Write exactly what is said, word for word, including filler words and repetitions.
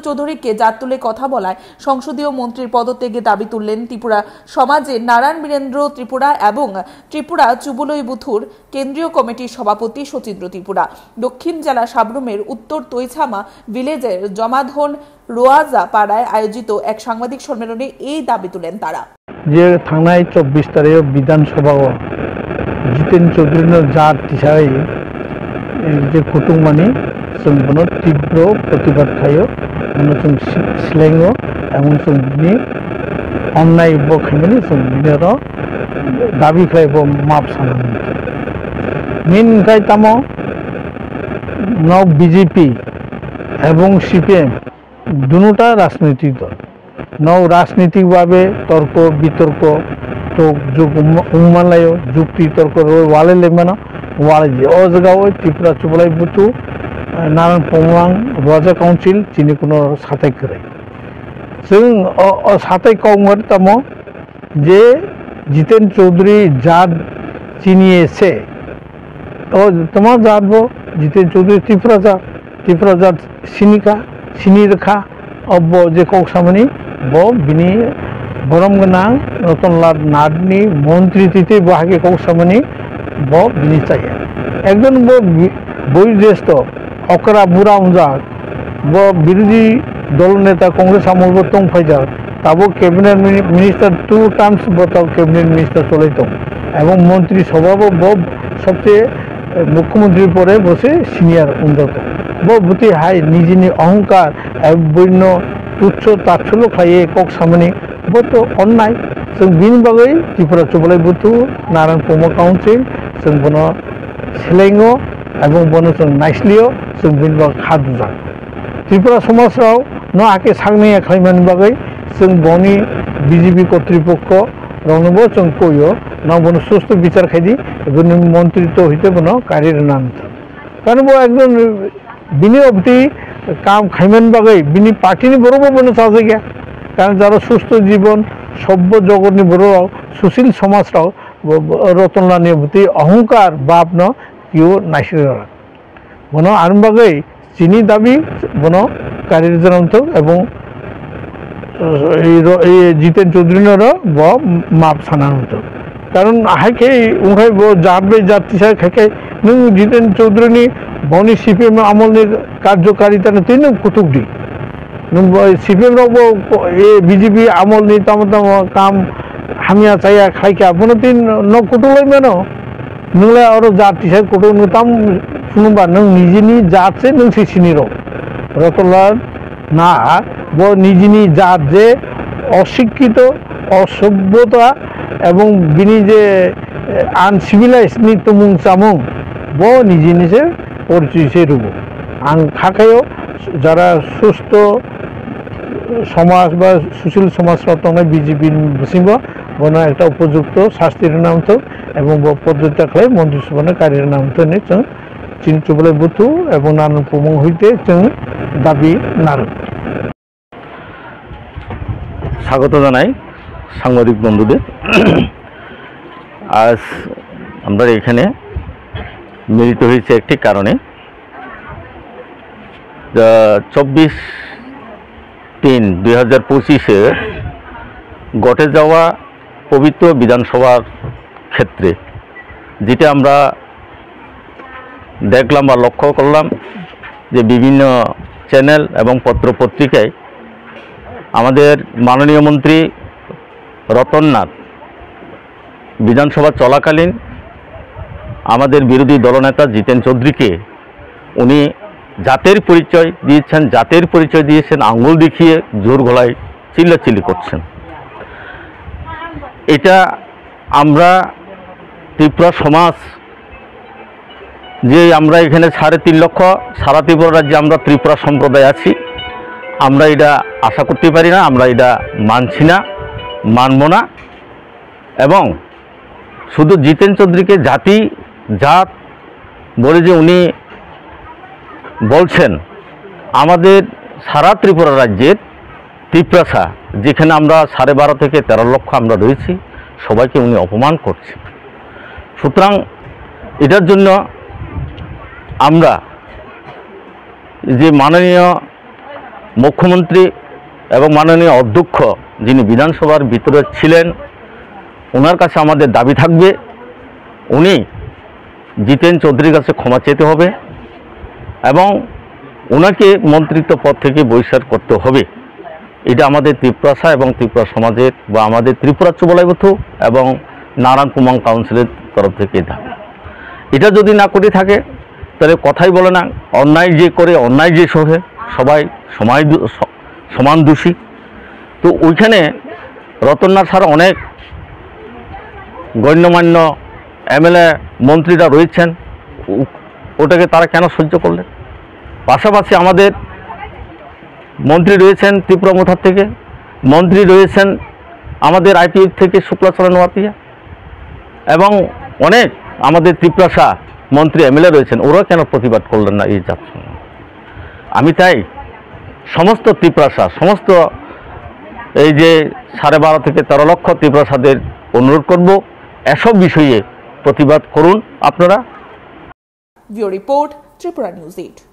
চৌধুরীকে জাত তুলে কথা বলায় সংসদীয় মন্ত্রীর পদত্যাগে দাবি তুললেন ত্রিপুরা সমাজে নারায়ণ বীরেন্দ্র ত্রিপুরা এবং ত্রিপুরা চুবুলই বুথুর কেন্দ্রীয় কমিটির সভাপতি শচীন্দ্র ত্রিপুরা। দক্ষিণ জেলা সাব্রুমের উত্তর তৈছামা ভিলেজের জমাধন রোয়াজা পাড়ায় আয়োজিত এক সাংবাদিক সম্মেলনে এই দাবি তুলেন তারা। Je thangnai chobbish tarikh o Bidhan Sabha o Jiten Chaudhary no jat tisai je kutung mani, chwng bono tibro protibad khaio, bono chwng si-, silengo, ebong chwng bini onnai bo khaimani chwng bini oro dabi khlai bo map sana. Min khai tamo nok B J P ebong C P M dunuta rajnoitik dol. Nok rajnitik babe torko bitorko tok juk wng-, wngmanlaio, jukti torko roi walai laimano, walai di. O jaga o Tripura Chubalai Buthu, eh, Naran Pongmang, Roja Council, chini kuno satai kwrwi. Chwng o, o satai kok wngkha tamo je Jiten Chaudhary jat chini se. O tamo jat bo Jiten Chaudhary Tripura jat, Tripura jat sinika, sini rwkha, obo je kok samani bo bini borom gwnang Ratan Lal Nath ni montri twi twi bo hakhe kok samani bo bini chaya. Ekjon bo bi-, boyojestho okra bura wngjak, bo birodhi dol neta Congress amol bo tong phaijak, tabuk cabinet mini-, minister two terms bo tabuk cabinet minister cholai tong, ebong montri sobha bo, bo sobse, eh, mukhyamantri pore bo se senior wngjago. Bo bwtwi hai nijini ohongkar, eh, buino tuchho tachhulo khlaiwi kok samani bo to onnai. Chwng bini bagwi Tripura Chubalai Buthu, Naran Pongmang Council, chwng bono selengo, ebong bono chwng naislio, chwng bini bagwi kha dujak. Tripura somaj rok no hakhe saknai khlaimani bagwi chwng boni B J P kotripokho rokno bo chwng koio, no bono susto bichar khaidi, eboni montri to hite bono kari rwna nang. Karon bo ekjon bini obti kam khaimani bagwi bini party ni borok bo bono chajakya. Karon jara susto jibon, sobbo jogotni borok rok, susil somaj rok, bo, bo, Ratan Lal ni obti ohongkar bab no kio naisirwk. Bono ani bagwi chini dabi bono kari rwjak nang thok ebong, eh, ei ro-, ei Jiten Chaudhary no ro bo map sana nang thok. Karon hai khe wngkhai bo jat bai jat tisa khai khe nwng Jiten Chaudhary ni boni C P M amol ni karjokarita no twi nwng kutuk di. Nwng bo C P M rok bo, eh, B J P amol ni tamo tamo kam hamya chaya khai kha bono twi no kutuk lai mano. Nwng le oro jat tisa kutung nwng tam phunukba nwng nijini jat se nwng se sini rw. Ratan Lal Nath bo nijini jat je osikkito, osobbhota ebong bini je, eh, uncivilized ni tumung chamung bo nijini se porichoy se rwo. Ang kha khaio jara susto somaj ba susil somaj rok tongnai B J P ni bisingo bono ekta upojukto sasti rwna wngthok. Ebong bo podyatrya khlai montri sobhano kari rwna wngthani chwng chini Chubalai Buthu ebong Naran Pongmang hoite chwng dabi narwk. স্বাগত জানাই সাংবাদিক বন্ধুদের। আজ আমরা এখানে মিলিত হয়েছি একটি কারণে। আহ, চব্বিশ তিন দুই হাজার পঁচিশে ঘটে যাওয়া পবিত্র বিধানসভার ক্ষেত্রে, যেটা আমরা দেখলাম বা লক্ষ্য করলাম যে বিভিন্ন চ্যানেল এবং পত্র পত্রিকায় আমাদের মাননীয় মন্ত্রী রতন নাথ বিধানসভা চলাকালীন আমাদের বিরোধী দলনেতা জিতেন চৌধুরীকে উনি জাতের পরিচয় দিয়েছেন, জাতের পরিচয় দিয়েছেন, আঙ্গুল দেখিয়ে জোর গলায় চিল্লাচিল্লি করছেন। এটা আমরা ত্রিপুরা সমাজ, যে আমরা এখানে সাড়ে তিন লক্ষ, সারা ত্রিপুরা রাজ্যে আমরা ত্রিপুরা সম্প্রদায় আছি, আমরা এটা আশা করতে পারি না, আমরা এটা মানছি না, মানব না। এবং শুধু জিতেন চৌধুরীকে জাতি, জাত বলে যে উনি বলছেন, আমাদের সারা ত্রিপুরা রাজ্যের তিপ্রাসা, যেখানে আমরা সাড়ে বারো থেকে তেরো লক্ষ আমরা রয়েছি, সবাইকে উনি অপমান করছেন। সুতরাং এটার জন্য আমরা যে মাননীয় মুখ্যমন্ত্রী এবং মাননীয় অধ্যক্ষ যিনি বিধানসভার ভিতরে ছিলেন, ওনার কাছে আমাদের দাবি থাকবে, উনি জিতেন চৌধুরীর কাছে ক্ষমা চেতে হবে এবং ওনাকে মন্ত্রিত্ব পদ থেকে বহিষ্কার করতে হবে। এটা আমাদের ত্রিপুরাসা এবং ত্রিপুরা সমাজের বা আমাদের ত্রিপুরা চুবলাই বথু এবং নারায়ণ কুমাং কাউন্সিলের তরফ থেকে এটা। এটা যদি না করে থাকে, তাহলে কথাই বলে না, অন্যায় যে করে, অন্যায় যে সহে, সবাই সমায় দু-, স-, সমান দোষী। তো ওইখানে রতননাথ স্যার অনেক গণ্যমান্য এমএলএ মন্ত্রীরা রয়েছেন, ও-, ওটাকে তারা কেন সহ্য করলেন? পাশাপাশি আমাদের মন্ত্রী রয়েছেন ত্রিপুরা মোথার থেকে, মন্ত্রী রয়েছেন আমাদের আইপিএফ থেকে শুক্লাচরণ নোয়াতিয়া এবং অনেক আমাদের ত্রিপুরাসা মন্ত্রী এমএলএ রয়েছেন, ওরা কেন প্রতিবাদ করলেন না এই জাতসংঘ? আমি তাই সমস্ত ত্রিপুরাসা, সমস্ত এই যে সাড়ে বারো থেকে তেরো লক্ষ ত্রিপুরাসাদের অনুরোধ করব, এসব বিষয়ে প্রতিবাদ করুন আপনারা। Bureau report, Tripura News eight.